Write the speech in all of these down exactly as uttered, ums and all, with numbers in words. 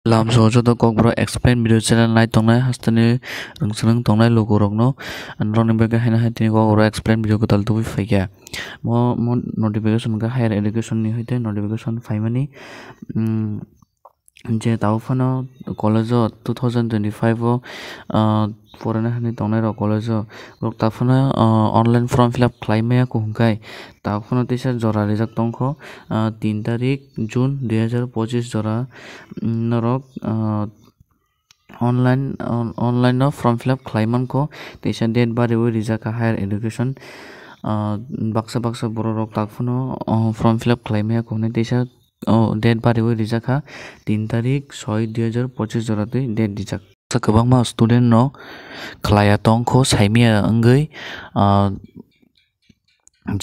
Lamso joto Kokborok Explain video channel nai tongnai hasteni rwngswnwng tongnai lukurokno norokni bagwi haino hai tini Kokborok Explain video kwtal tubui phaikha. Mo, mo notification khe higher education ni hoite notification phaimani, mm, je tabuk phano college o two thousand twenty-five o, ah, porina hinwi tongnai rok college o, borok tabuk phano, ah, online form fill up khlai maya kuhung khai tabuk phano teisa jora rijak tongkho, ah, tin tarik June dui hazar pochis jora, mm, norok, ah, online, on-, online no form fill up khlai mankho, teisa date bariwi rijak kha higher education, ah, baksa baksa borok rok tabuk phano, ah, form fill up khlai maya kuhung khai teisa, oh, date bariwi rijak kha, tin tarik soi dui hazar pochis jora twi date rijak. Sa kwbangma student no khlaiya tongkho saimaya wngwi, ah,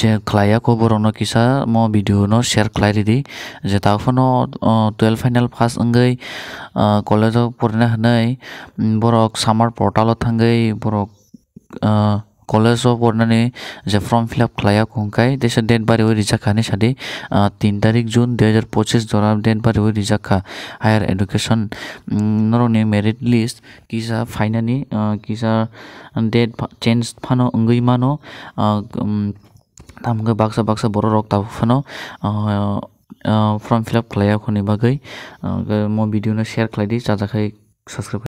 je khlaiya kho borokno kisa mo video no share khlai ridi. Je tabuk phano, ah, twelve final pass wngwi, ah, college o porina hinwi, mm, borok summer portal o thangwi borok, ah, college o porinani je form fill up khlaiya hwnkhe teisa date bariwi rijak kha hinwi sadi, ah, tin tarik June dui hazar pochis jora date bariwi rijak kha higher education, mm, norokni merit list kisa phainani, ah, kisa date pha-, change phano wngwi mano, ah, um, tamo hwnkhe baksa baksa borok rok tabuk phano, ah, ah, form fill up khlaiya hwnwi bagwi, ah, mo video no share khlai di, chajakhe subscribe.